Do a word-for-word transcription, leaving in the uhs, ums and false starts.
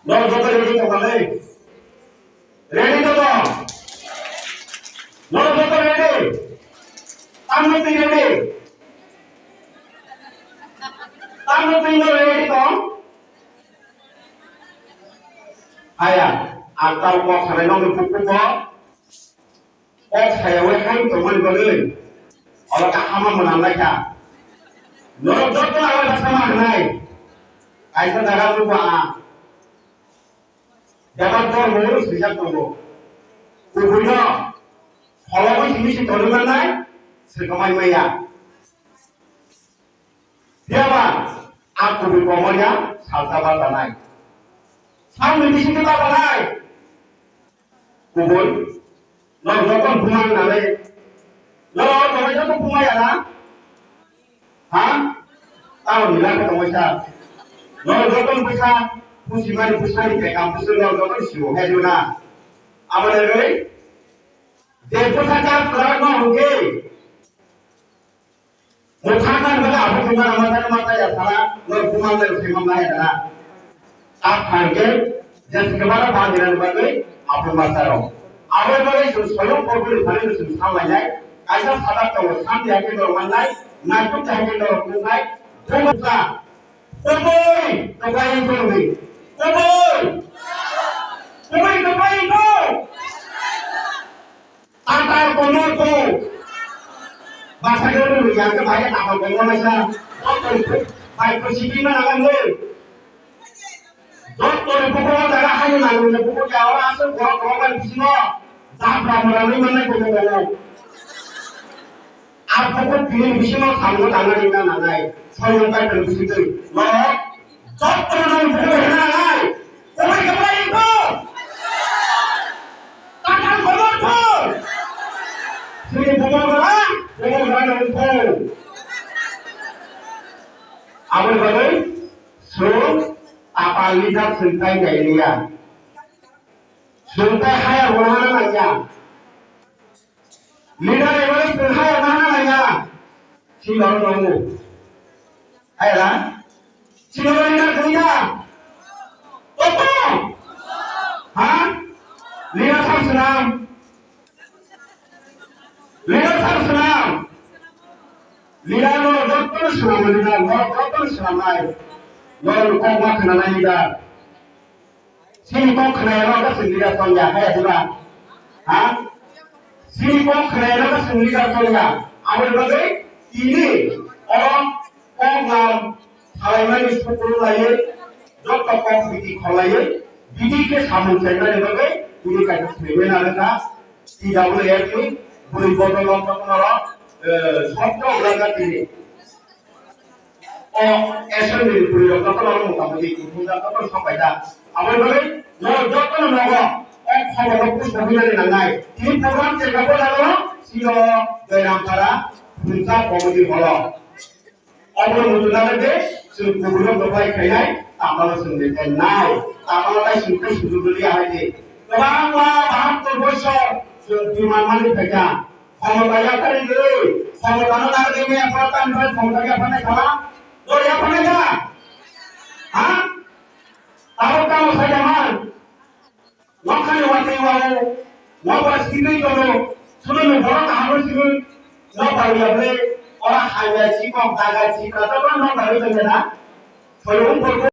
Norok joto ready tongkha le? Ready to tong? Norok joto ready? Tamno twi ready? Tamno twi no ready tong? Aya, ang tamo kok sanai nokni bukhugo. Kok sayawi hai tongmani bagwi oro kaham ma mwnam lai kha. Norok joto aro baksa ma hwnai. Kaisa jaga nukgo ang. Bebak dor mungwi swijak tongo. Kubuino kholobwi simi si tongwi mannai, swkang mai maya. Phiyaba a kubui komorya salsa batanai. Salni bisingo batanai. Kubui. Norok joto bumang nale. Norok joto bumaya na? Ha? Tao nila ko tongoi sa. Norok joto busa. Pusi mari pusani ke kam pusi norok joto siwo. Hai duna. Abo nai roi. Je busa ka pura no hoke. Mwthangna hwnba khe aphuru thwngmani mwthangna ma chaya sana, norok bumang nai thwngmani nai hwnna. A phan khe je thwngmani ba nirani bagwi aphuru ma charo. Aboni bagwi chwng soyong kokbwlwi thani chwng samlainai, kaisa sadak tongo, samdi hai khe norok mannai, naituk hai khe norok nuknai, bumsa, kubui, kwbai wngkha nukdi, kubui, kubui kwbai wngkha. Tatal komor ko. Basa ke lu yang ke bahaya tatal komor masa. Bai ko siki mana kan lu. Dot ko ko ko daga hayu na lu ko ko ya ora asu ko ko ban bisimo. Jabra mura ni mana ko ko ko. Ar ko ko pini bisimo samgo tangani na na nai. Soyong kai pini bisimo. Lo. Jotono bukhuk hwnna nai, kubui kwbai wngkha. Tatal komor kho. Chini bumo gra, bumo gra no wngkha. Aboni bagwi chwng tatal leader chwng tai nai liya. Chwng tai haya rwna nangya. Leader ebai tong hai na na ya. Sino no. Hai la. Sino leader tong ya. Toto. Ha? Leader sam senam. Leader sam senam. Leader no doktor senam leader no doktor senam nai. No kok ma khana nai leader. Sini kok khnairok no chwng leader tongya, hai diba? Ha? Sini kok khnairok no chwng leader tongya. Aboni bagwi tini o kok lam salaimani sukuru laiwi, joto kok biti kholaiwi, biti khe samung chaimani bagwi tini kaisa saiwi narwkha. T W F ni bwrwi bodol o jotono rok, eh, sokno wngkha tini. O assembly ni bwrwi rok jotono motamoti kuthumjak jotono sok pai da. Aboni bagwi no jotono nogo o khobor no push khe hwnjani nangnai. Tini program chengkha bo jago sino Joyrampara Phunsa Committee Hall o. Obo muchunani de chwng kubui rok no bai khainai, tamano chwng de khainai, tamano lai chwng khe sujuk liya hai de. Kwbangma bahattor bosor chwng biman mani phaikha. Khomota yaphari gwi, khomota no narwgwi maya pha tani bai khomota yapharnai kha? Dor yapharnai kha? Ha? Tabuk tamo sai jaman? Nokhani watwi wao, nobar sigwi tono, suno no borok kaham no sigwi, nobar yaphari, ora hanya sikok daga sikra, tabuk nobar wi tongya na? Soyung borok